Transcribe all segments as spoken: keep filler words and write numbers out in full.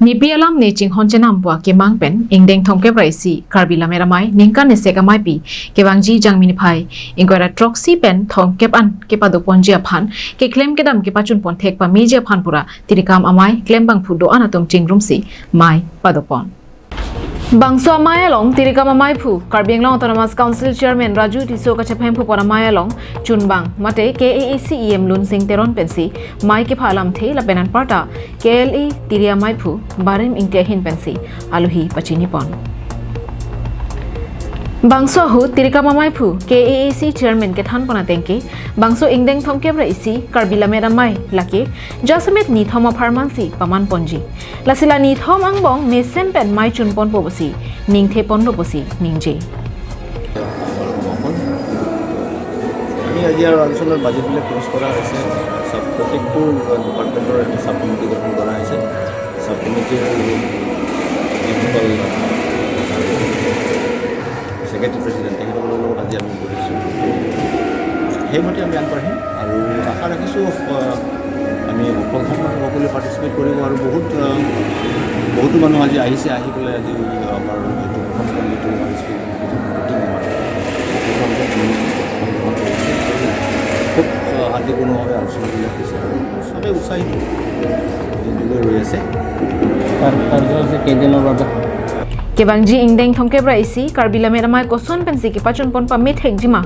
Nipi alam ne chinghon chenam pu akemang pen ingdeng thomkep ra isi Karbi Lammet Amei ningkan esek ameipi kevangji Jangmi niphai ingkoi ra throksi pen thomkep an kepadoponji aphan keklem kedam kepachunpon thek pameji aphan pura tirikam amei klembangphu do-an atum chingrumsi mei padopon. Bangso amei along tirikam ameiphu Karbi Anglong Autonomous Council Chairman Raju Tisso kachephemphupon amei along chunbang mate K A A C E M Lunsing Teron pensi mei kepha alamthe lapen anparta K L A tiri ameiphu Barim Ingti ahin pensi alohi pachinipon. Bangso ahut tirikam ameiphu K A A C Chairman kethanpon ateng ke bangso ingdeng thomkep ra isi Karbi Lammet Amei lake jasemet nithom apharmansi pamanponji. Lasi la nithom angbong mesen pen mei chunponpo pusi ningtheponlo pusi ningje. আমি আজি আৰু আলোচনাৰ বাজেটবিলাক ক্ৰছ কৰা হৈছে। চব প্ৰত্যেকটো ডিপাৰ্টমেণ্টৰ এটা ছাব কমিটি গঠন কৰা হৈছে। ছাব কমিটিৰ যিসকল ছেক্ৰেটাৰী প্ৰেচিডেণ্ট, তেখেতসকলৰ লগত আজি আমি বহিছোঁ। সেইমতে আমি আগবাঢ়িম আৰু আশা ৰাখিছোঁ, আহ, আমি প্ৰথম সকলোৱে পাৰ্টিচিপেট কৰিব আৰু বহুত, আহ, বহুতো মানুহ আজি আহিছে, আহি পেলাই আজি আমাৰ এইটো প্ৰথম যিটো আমাৰ স্কুল মিটিং আমাৰ, খুব, আহ, শান্তিপূৰ্ণভাৱে আলোচনাবিলাক হৈছে আৰু চবেই উৎসাহিত, দিনটো গৈ ৰৈ আছে। কাৰ্যসূচী কেইদিনৰ বাবে? Kevangji ingdeng thomkep ra isi Karbi Lammet Amei koson pensi kepachunpon pamethekjima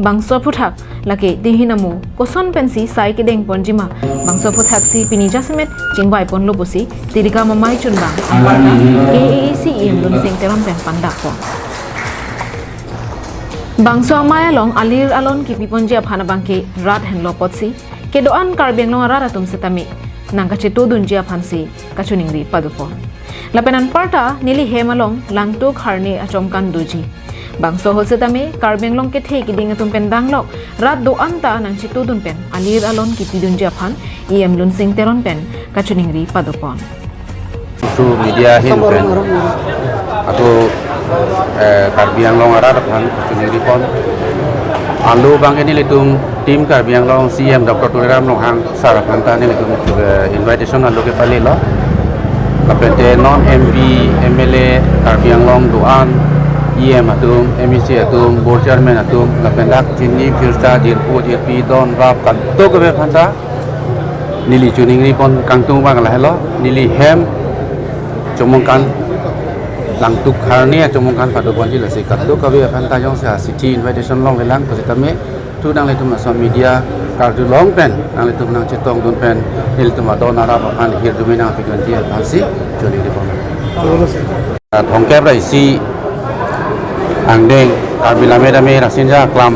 bangso aphuthak lake dihin amo koson pensi sai kedengponjima bangso aphuthaksi pini jasemet chingvaiponlo pusi tirikam amei chunbang anparta K A A C E M Lunsing Teron pen pandakpon. Bangso amei along alir alon kipiponji aphan abangke rat henlo apotsi kedo-an Karbi Anglong arat atum setame nangkachetodunji aphansi kachoningri padopon. Lapen anparta neli hem along langtuk harne achomkan doji. Bangso ahut setame Karbi Anglong kethe kiding atum pen danglok rat do-an ta nangchetodun pen alir alon kipidunji aphan E M Lunsing Teron pen kachoningri padopon. Through media ahin pen ako, eh, Karbi Anglong arat aphan kachiningri pon. Alo abangke nelitum Team Karbi Anglong C E M Doctor Tuliram Ronghang sir aphan ta nelitum, eh, invitation alo kepalelo. Lapen te non M P, M L A, Karbi Anglong do-an, E M atum, M A C atum, board chairman atum, lapen dak chini phirta jirpo jirpi don rap kadokave aphan ta neli choningri pon kangtung abang lahelo, neli hem chomongkan langtuk harne chomongkan padoponji, lasi kadokave aphan ta jongsi asithi invitation longlelang pusitame thu nanglitum laso media karjulong pen nanglitum nangchetongdun pen nelitum adon arap aphan hirdun nangpidunji aphansi choningri pon. Thomkep ra isi angdeng Karbi Lammet Amei Rasinja Aklam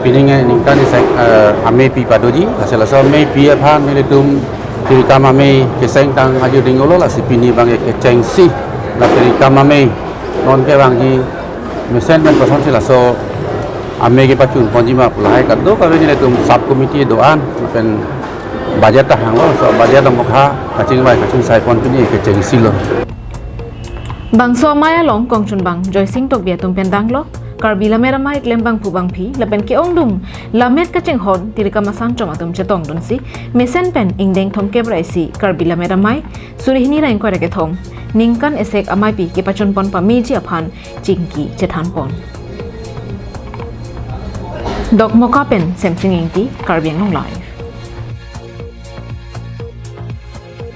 pining ningkan isai, eh, ameipi padoji, lasi laso ameipi aphan nelitum tirikam amei keseng tang ajo dingolo, lasi pini abangke kechengsi la tirikam amei non kevangji mesen pen kosonsi laso amei kepachunponjima pu lahai kadokave nelitum sub committee do-an pen budget ta hanglo, laso budget amokha kachingvai kachingsai pon pini kechengsilo. Bangso amei along kongchunbang Joysing Tokbi atum pen danglok Karbi Lammet Amei klembangphu bangphi lapen ke-ongdung lammet kachinghon tirikam asangchom atum chetongdunsi mesen pen ingdeng thomkep ra isi Karbi Lammet Amei suri hini ra ingkoi ra kethom ningkan esek ameipi kepachunpon pameji aphan chingki chethanpon. Dokmoka pen Semsing Ingti, Karbi Anglong Live.